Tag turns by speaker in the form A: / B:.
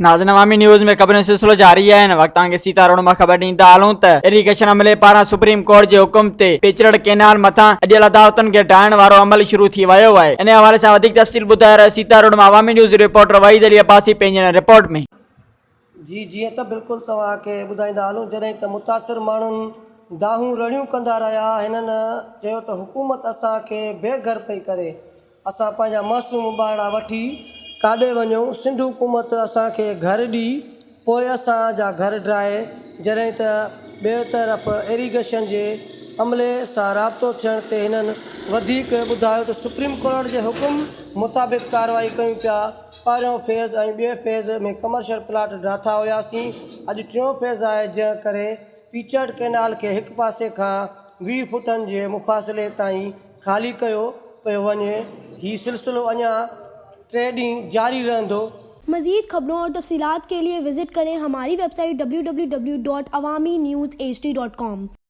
A: ناظرين عوامي نيوز ۾ خبرن جو سلسلو جاري آهي هن وقت توهان کي سيتا روڊ مان خبر ڏيندا هلون ته ايريگيشن عملي پاران سپريم ڪورٽ جي حڪم تي پيچرڙ ڪينال مٿان اڏيل عدالتن کي ڊاهڻ وارو عمل شروع ٿي ويو آهي ان حوالي سان وڌيڪ تفصيل ٻڌائي رهيو سيتا روڊ مان عوامي نيوز رپورٽر وحيد علي عباسي پنهنجي هن رپورٽ ۾.
B: جي جيئن ته بلڪل توهان کي ٻڌائيندا هلون جڏهن ته متاثر ماڻهن دانهون رڙيون ڪندا رهيا هنن چيو ته حڪومت اسان کي بي گهر پئي ڪري اسان پنهنجا معصوم ٻارڙا وٺي ڪاڏي وڃون سنڌ حڪومت اسان کي گهر ڏي پوء اسان جا گهر ڊاهي جڏهن ته ٻئي طرف ايريگيشن جي عملي سان رابطو ٿيڻ تي هنن وڌيڪ ٻڌايو ته سپريم ڪورٽ جي حڪم مطابق ڪارروائي ڪيون پيا پهريون فيز ۽ ٻئي فيز ۾ ڪمرشل پلاٽ ڊاٿا هياسين، اڄ ٽيون فيز آهي جنهن ڪري پيچرڊ ڪئنال کي هڪ پاسي کان 20 فوٽن جي مفاصلي تائين خالي ڪيو پيو وڃي، هي سلسلو اڃا ٽي ڏينهن جاري رهندو.
C: مزيد خبرون اور تفصيلات کے لئے visit کرين ھماري website W W W dot Awami news H D dot com.